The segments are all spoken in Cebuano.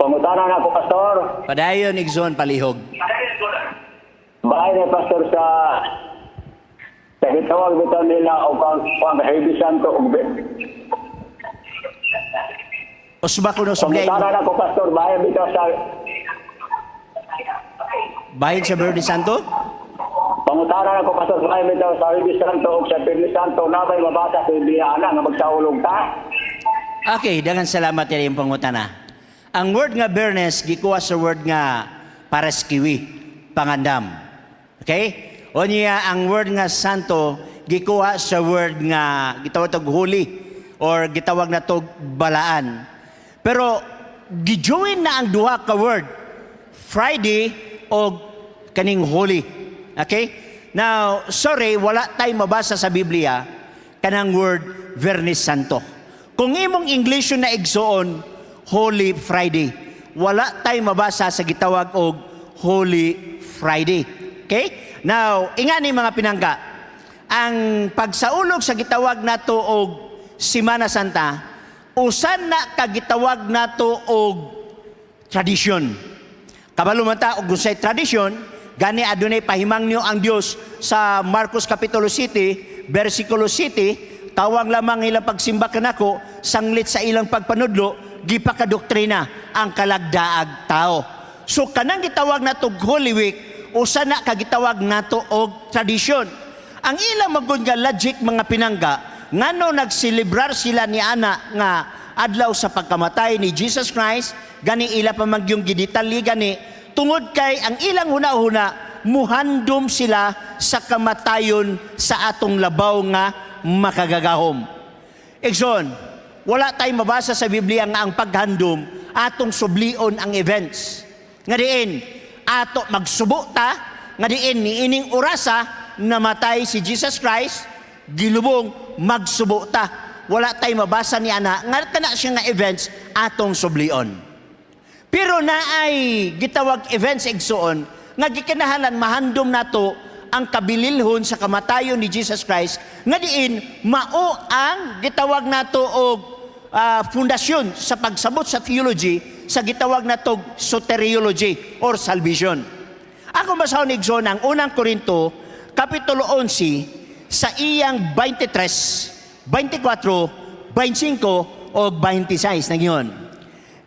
Pangutana na ako, Pastor. Padayon, igsoon, palihog. Bahay ni Pastor sa gitawag bitaw nila og ang ang Huwebes Santo og Usba ko no sublay. Pangutana na ako, Pastor, bahay bitaw sa Bahin sa Biyernes Santo? Pangutana na ako, Pastor, bahay bitaw sa Huwebes Santo og sa Biyernes Santo, naa bay mabasa sa Biblia ana nga magsaulog ta? Okay, daghang salamat yan yung pangutana. Ang word nga Biyernes gikuha sa word nga paraskiwi, pangandam. Okay? O niya, ang word nga santo gikuha sa word nga gitawag tog holy or gitawag na tog balaan. Pero gijoin na ang duha ka word, Friday o kaning holy. Okay? Now, sorry, wala tay mabasa sa Biblia kanang word Biyernes Santo. Kung imong English na, igsoon, Holy Friday, wala tay mabasa sa gitawag og Holy Friday. Okay? Now, ingani, mga pinangga, ang pagsaulog sa gitawag nato og Simana Santa, usan na kagitawag nato og tradisyon. Kabalo man ta og unsay tradisyon, gani adunay pahimangno ang Dios sa Marcos Kapitulo 7, versikulo 7, tawang lamang ilang pagsimba kanako, sanglit sa ilang pagpanudlo, gipakadoktrina ang kalagdaag tao. So kanang gitawag nato Holy Week, usa na kagitawag nato og tradisyon. Ang ilang magud nga logic, mga pinangga, ngano nagselebrar sila ni ana nga adlaw sa pagkamatay ni Jesus Christ, gani ila pa magyung gidetalye gani, tungod kay ang ilang huna-huna, muhandom sila sa kamatayon sa atong labaw nga makagagahom. Igsoon, wala tayong mabasa sa Biblia nga ang paghandom atong sublion ang events. Nga diin, ato magsubo ta, nga diin niining orasa namatay si Jesus Christ, gilubong, magsubo ta. Wala tayong mabasa ni ana nga kana siya nga events atong sublion. Pero naay gitawag events, igsoon, nga gikinahalan mahandom nato ang kabililhon sa kamatayon ni Jesus Christ, nga diin mao ang gitawag nato og pundasyon sa pagsabot sa theology sa gitawag nato soteriology or salvation. Ako basahon, igsoon, ang Unang Korinto Kapitulo 11 sa iyang 23, 24, 25 o 26 nagyon.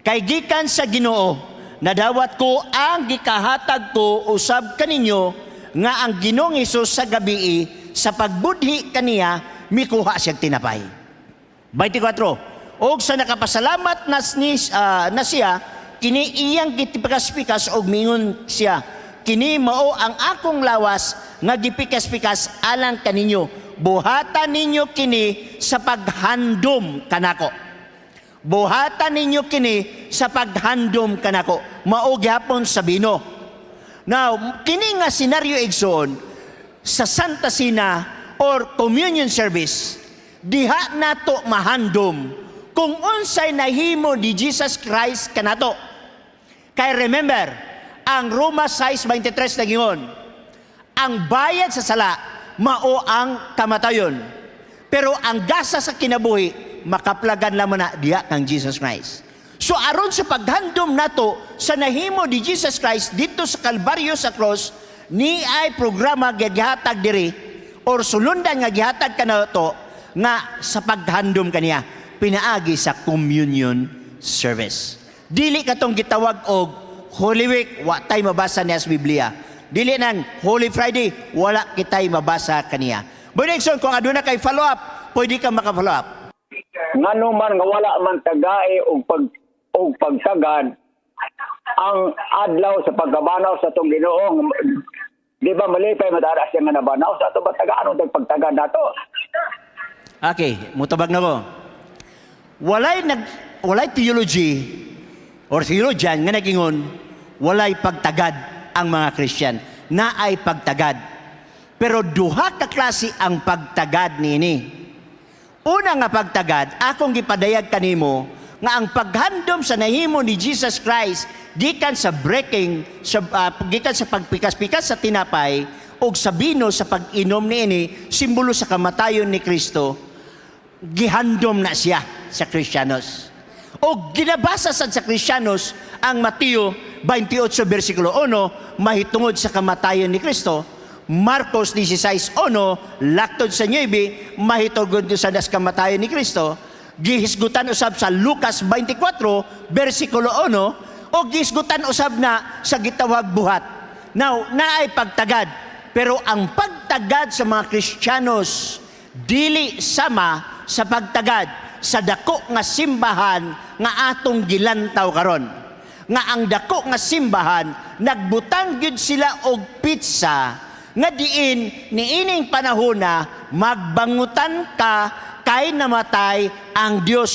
Kay gikan sa Ginoo nadawat ko ang gikahatag ko usab kaninyo, nga ang Ginoong Hesus sa gabii sa pagbudhi kaniya, mikuha siyang tinapay. 24. Og sa nakapasalamat na siya, kini iyang gipikas-pikas og mingon siya, "Kini mao ang akong lawas nga gipikas-pikas alang kaninyo. Buhatan ninyo kini sa paghandom kanako. Buhatan ninyo kini sa paghandom kanako." Mao gihapon sa bino. Now, kini nga senaryo, igsoon, sa Santa Cena or communion service, diha nato mahandom kung unsay nahimo ni Jesus Christ kanato. Kay remember, ang Roma 6:23 nagingon, ang bayad sa sala mao ang kamatayon. Pero ang gasa sa kinabuhi makaplagan lamang na diha kang Jesus Christ. So aron sa paghandom nato sa nahimo ni Jesus Christ dito sa Kalbaryo, sa cross, ni ay programa gihatag diri or sulundan nga gihatag kanato nga sa paghandom kaniya pinaagi sa communion service. Dili katong gitawag og Holy Week, wa tay mabasa niya sa Biblia. Dili nang Holy Friday, wala kitay mabasa kaniya. Boy Nixon, kung aduna kay follow up, pwede ka maka-follow up. Ngano man nga wala man tagae og pagtagad ang adlaw sa pagkabanaw sa atong Ginoo? Di ba malipay madara siya nga nabanaw sa ato ba tagaan og pagtagad nato? Okay, mutabag na ko. Walay theology or theologian nga nagingon walay pagtagad ang mga Christian. Naay pagtagad. Pero duha ka klase ang pagtagad niini. Una nga pagtagad, akong gipadayag kanimo nga ang paghandom sa nahimo ni Jesus Christ gikan sa breaking sa gikan sa pagpikas-pikas sa tinapay ug sa bino, sa pag-inom niini, simbolo sa kamatayon ni Kristo, gihandom na siya sa Kristiyanos. O ginabasa sad sa Kristiyanos ang Mateo 28 versikulo 1 mahitungod sa kamatayon ni Kristo, Marcos 16:1 laktod sa 9 mahitungod sa das kamatayon ni Kristo, gihisgutan usab sa Lucas 24 versikulo 1 o gihisgutan usab na sa gitawag Buhat. Now, naay pagtagad, pero ang pagtagad sa mga Kristiyanos dili sama sa pagtagad sa dako nga simbahan nga atong gilantaw karon. Nga ang dako nga simbahan, nagbutang gyud sila og petsa nga diin niining panahon na magbangutan ka kay namatay ang Dios.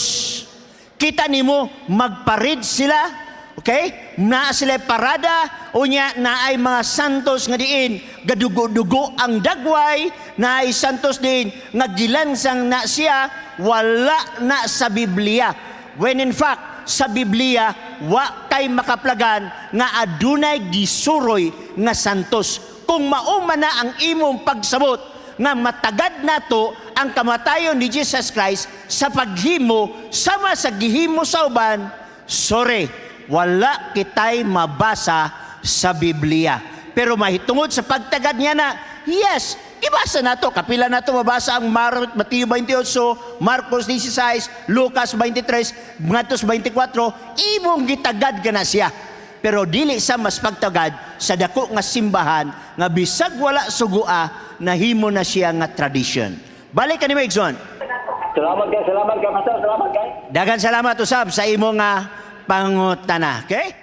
Kita nimo, magparid sila. Okay? Naa sila parada, unya naay mga santos nga diin gadugo-dugo ang dagway, naay santos diin nga gilansang na siya, wala na sa Biblia. When in fact, sa Biblia wa kay makaplagan nga adunay gisuroy nga santos. Kung mauma na ang imong pagsabot nga matagad nato ang kamatayon ni Jesus Christ sa paghimo sama sa gihimo sa uban, sorry, wala kitay mabasa sa Biblia. Pero mahitungod sa pagtagad niya na, yes, ibasa nato. Kapila nato mabasa ang Mateo 28, Marcos 16, Lucas 23, Matos 24, imong gitagad ka na siya. Pero dili sa mas pagtagad sa dako nga simbahan nga bisag wala sugua, nahimo na siya nga tradition. Balik ka ni Megson. Salamat kay, salamat kay, Pastor, salamat kay. Dagan salamat usab sa imo nga pangutana. Okay?